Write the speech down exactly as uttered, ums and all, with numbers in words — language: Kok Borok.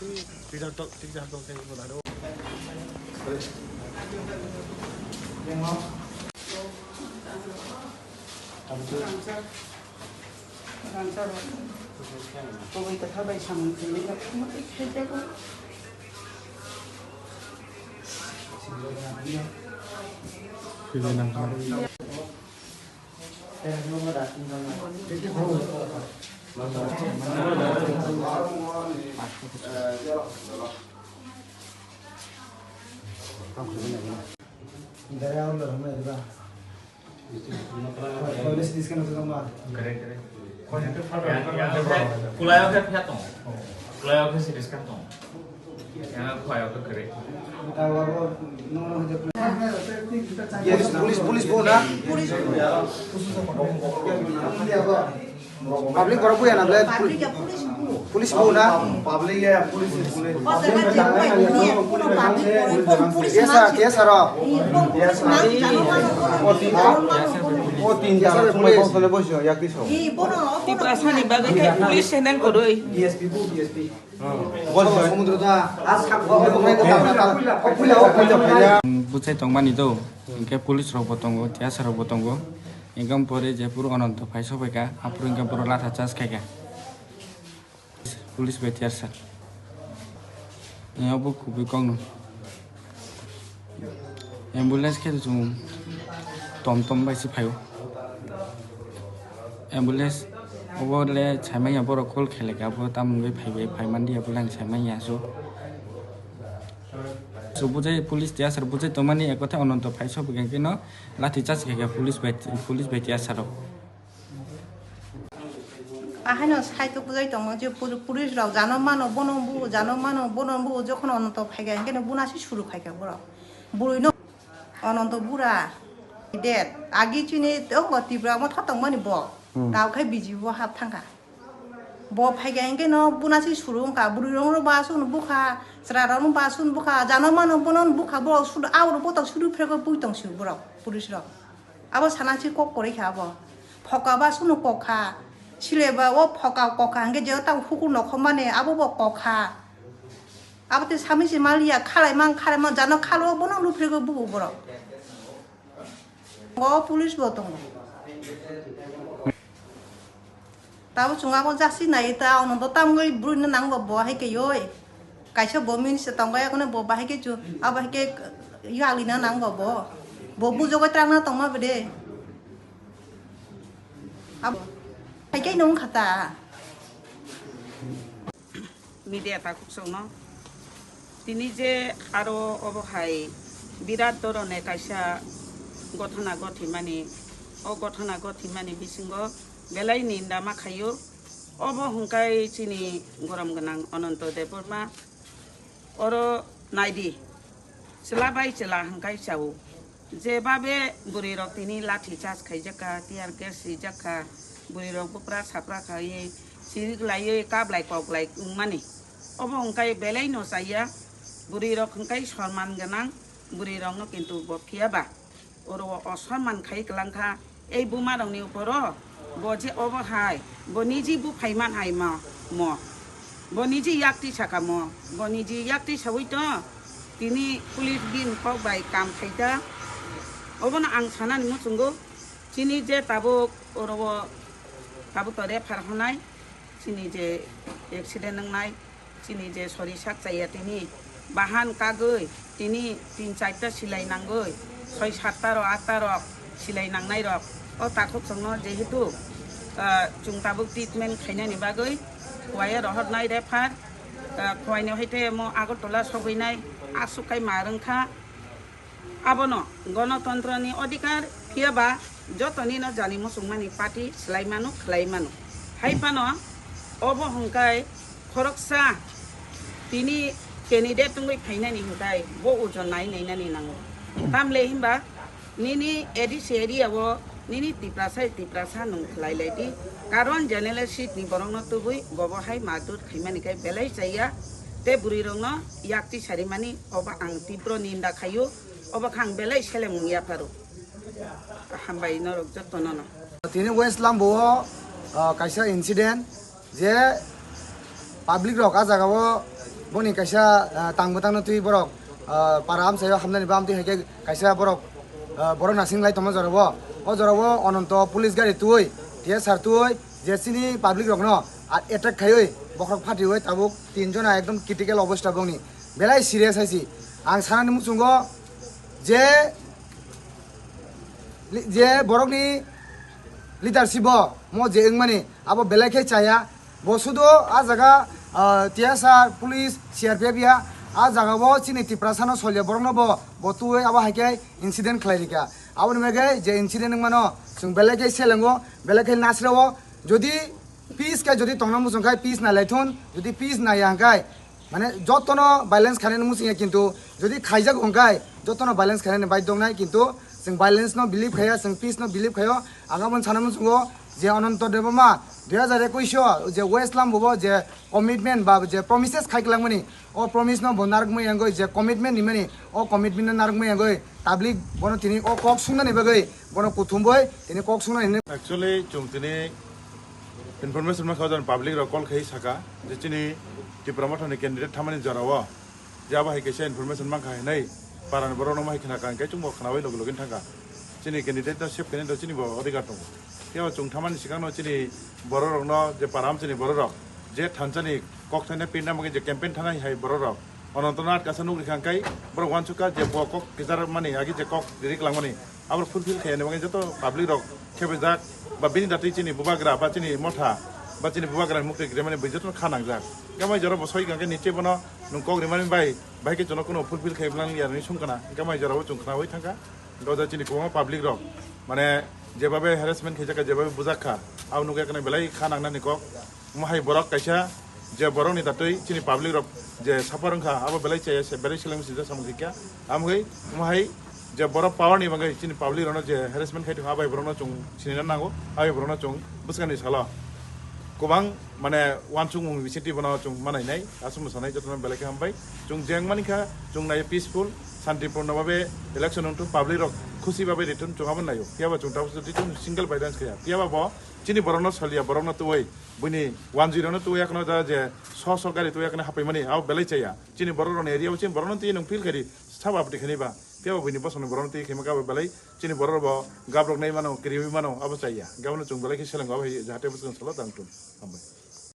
Kulayo khe phiya tong. Kulayo khe siri skang tong. Yang khuayo khe kwrwi. Police, police, police bo na? Public borok buya na ble? Public ya police bo. Police bo na? Public ya police, police. O jaga je buai ni, kono public borok, kono police Yes, sir, ma? Yes, sir. Kono police ma? Jano mano kono police. O tin jana police. Police. Tiprasani bagwi khe police channel kwrwi. D S P bo, D S P. Bujai tongmani do, hinkhe police rok bo tongo, T S R rok bo tongo, hinkhe pore jephuru Ananto phai sokphaikha, aphuru hinkhe borok latha charge khaikha. Police bai T S R. Obo kubui kokno. Ambulance khe chwng tom tom bai se phaio. Ambulance obo le saimanya borok call khailai kha, abo tamo wngwi phaibai, phaiman di abo le ang saimanya so. So bujai police T S R bujai tongmani ek kotha Ananto phai sokphaikha khe no lathi charge khaikha police bai, police bai T S R rok. Ahaino saitok bujai tongma je puri-, police rok jano mano bono bu, jano mano bono bu, jokhon Ananto phaikha hinkhe no buna se suru khaikha borok. Bwrwi no Ananto bura dead. Agi chini tongo Tipra motha tongmani bo. Hmm. Tao khai B J P bo hap thangkha. Bo phaikha hinkhe no buna se suru wngkha. Bwrwi rok no ba sunu bukha, chwra rok no ba sunu bukha, jano mano bono bukha, bo suru, a oro botok suru phrego pui tong si borok, police rok. Abo sana si kok kwrwi kha abo. Phoka ba sunu kok kha. Sile ba o phoka kok kha hinkhe je tamo hukur nokhormani abo bo kok kha. Abo tei sami se maliya khalai mang khalai mang jano khalo bono luphrego bubu borok. O police bo tongo. Tabo chwng abo jasi nai ta, ono do tamgwi bwrwino nang bo, bo hai khe yoi. Kaisa bo minister tong bai, akhone bo bahai khe chu, abo hai khe yali na nang bo, bo. Bo bujogoi tang na tong ma bede. Abo hai khe nung khata. Media takhuk songno tini je aro obo hai birat dhoroner kaisa gothona gothimani, o gothona gothimani bisingo belai ninda ma khaio. Obo hwnkhe chini gorom gwnang Ananto Debbarma, oro naidi, chwla bai chwla hwnkhe chao. Jebabe bwrwirok tini lathi charge khaijakha, tear gas swijakha, bwrwirok bupra sapra khaiwi chirik laiwi kablai koklai wngmani. Obo hwnkhe belai no chaya, bwrwirok hwnkhe sorman gwnang, bwrwirokno kintu bo phiya ba. Oro o sorman khai kwlangkha, ei buma rokni uporo bo je obo hai, bo niji buphaiman hai mo, mo. Bo niji yakti sakha mo, bo niji yakti sawi to, tini police bini kok bai kam khai ta. Obono ang sanani muchungo, chini je tabuk oro o tabuk to refer honai, chini je accident wngnai, chini je sori sak chaya tini bahan kagwi tini tin charta silai nangwi, soi satta rok atta rok silai nangnai rok o takhuk chwngno jehetu, ah, chwng tabuk treatment khainani bagwi Khowai rohornai refer, ah, Khowai ni hai te mo Agartala sogwinai aswk kai ma rwngkha. Abono gonotontroni odhikar phiya ba jotoni no jani muchungmani party swlai mano, khlai mano. Hai phano obo hwnkhe khoroksa tini candidate wngwi phainani hwnkhe bo ojon nai nainani nango. Tamle hinba nini A D C area o nini Tiprasa, Tiprasa nwng khlai lai di. Karon general seat ni borok no tubui bobo hai madut khaimani khe belai chaya. Te bwrwi rok no yakti sarimani obo ang tibro ninda khaio. Obo khe ang belai seleng wng yapharo. Hambai norok jotono no. Tini West Lambo o, ah, kaisa incident je public rok ah jaga o Boni kaisa, ah, tang bwtangno twi borok, ah, para amchaio hamnani bam twi hai khe kaisa borok, ah, borok nasing lai tongma jorabo. O jorabo Ononto police gari twi, T S R twi, je chini public rokno a-, attack khaiwi bokhorok phatiwi tabuk tin jona ekdom critical obostha bongni. Belai serious hai si. Ang sanani muchungo je li-, je borokni leadership bo mo je wngmani abo belai khe chaya. Bo sudo a jaga, ah, T S R, police, C R P F ya, a jaga bo chini Tiprasa no solya borok no bo, bo twi abo hai khe incident khlai rikha. Aboni bagwi je incident wngmano chwng belai khe selengo, belai khe nasreo. Jodi peace khe jodi tongna muchung khai peace nai lai thun, jodi peace nai ya hwn khai, mane jotono violence khainani muchung ya, kintu jodi khaijak hwn khai jotono violence khainani bai dongnai, kintu chwng violence no believe khaiya, chwng peace no believe khaio. Ang aboni sana muchungo je Ananto Debbarma dui hajar ekwis o je West Lambo bo je commitment ba je promises khai kwlangmani, o promise no bo narwkmani yangwi je commitment nimani, o commitment no narwkmani yangwi public bono tini o kok sungnani bagwi bono kuthum bai tini kok sungnani hinwi. Actually, chwng tini information mankha, o jani public rok call khai saka je chini Tipra Motha ni candidate thamani jora o je abo hai kaisa information mankha hinwi para ni borok no ma hai khna kha, hwnkhe chwngbo khnawi logi logi thangkha. Chini candidate no save khainai do chini bo odhikar tongo. Phiya chwng thamani swkang no chini borok rok no je para amchini borok rok je thansa ni kok thaina pirna bagwi je campaign thanai hai borok rok Ananto no atkasa nukri kha, hwnkhe borok uansukha je bo kok kichar mani agi je kok riri kwlangmani abo fulfill khaiyani bagwi joto public rok khebejak ba bini datwi chini bubagra ba chini motha ba chini bubagra ni mukti grimani bai joto kha nangjak. Hwnkhe mai jora bo soi kha hwnkhe niche bono nwng kok rimani bai, bai khe jono kuno fulfill khai bwlang ya hinwi sung kana. Hwnkhe mai jora bo chwng khnawi thangkha. Doja chini kwbangma public rok mane jebabe harassment khaijak kha, jebabe bujak kha, abo nukya kana belai kha nangnani kok. Omo hai borok kaisa je borokni datwi chini public rok je suffer wngkha, abo belai chaya se, belai seleng sijak samung khaikha. Amgwi omo hai je borok power ni bagwi chini public rokno je harassment khai tongkha, abai borokno chwng sinina nango, abai borokno chwng bwskangni salo kwbang mane uansukmung bisingtwi bono chwng manainai, aswk mwsanai jotono belai khe hambai. Chwng jeng manikha, chwng nai peaceful, santipurno babe election wngthun, public rok khusi babe rithun, chwng abo naio. Phiyaba chwng tabuk chwng single violence khaya. Phiyaba bo chini borokno soliya, borokno tuwi, buini wanjwi rokno tuwi, akhno da je so so gari tuwi akhno hapaimani, abo belai chaya. Chini borok rokni area o chini borokno twi nwng feel khaidi, sabo aboni khaini ba. Phiyaba buini bosongni borokno twi khaima kabo belai chini borok bo gabrok nai mano, kiriwi mano, abo chaya. Gabano chwng belai khe seleng abo hai jahate bwswng salo tang tun. Hambai.